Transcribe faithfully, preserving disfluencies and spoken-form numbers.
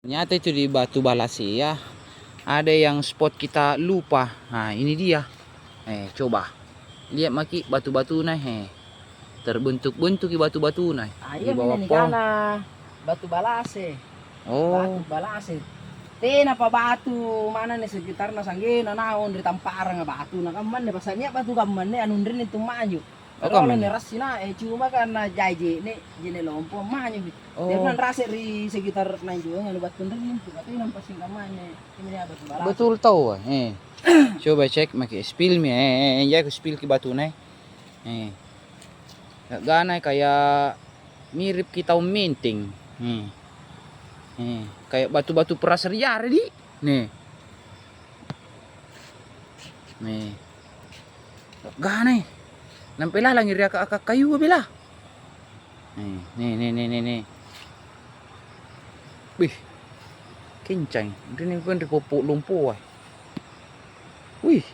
Ternyata itu di batu balasea, ada yang spot kita lupa. Nah, ini dia. Eh, coba. Lihat maki batu-batuna, he. Terbentuk-bentuki batu-batuna. Ah, iya, di bawah pohon. Batu balase. Oh. Batu balase. Tenapa batu mana nih sekitarna sanggenna naung ri tamparanga batu na kammanne, pasania batu kammanne anunrinni tu maju. Oh, kammanne. Nerassi na, eh, cuma karena jai je'ne, je'ne lompo maju. Oh. Jadi nanrase ri sekitar najuang anu batu anrinni tu, tapi nampa singkammanne. Ini apa tu balase. Betul tau, eh. Coba cek maki, spill mi, eh, eh, eh, jaiko spill ki batuna, eh. Eh. Gagana kayak mirip ki tau menteng. Eh. Eh, kayak batu-batu pernah sejarah di. Nih. Nih. Gagana. Nampe lalangi ri aka-aka kayua bela. Nih, nih, nih, nih, nih, nih. Wih. Kencang. Ini kan ri popo lompoa. Wih.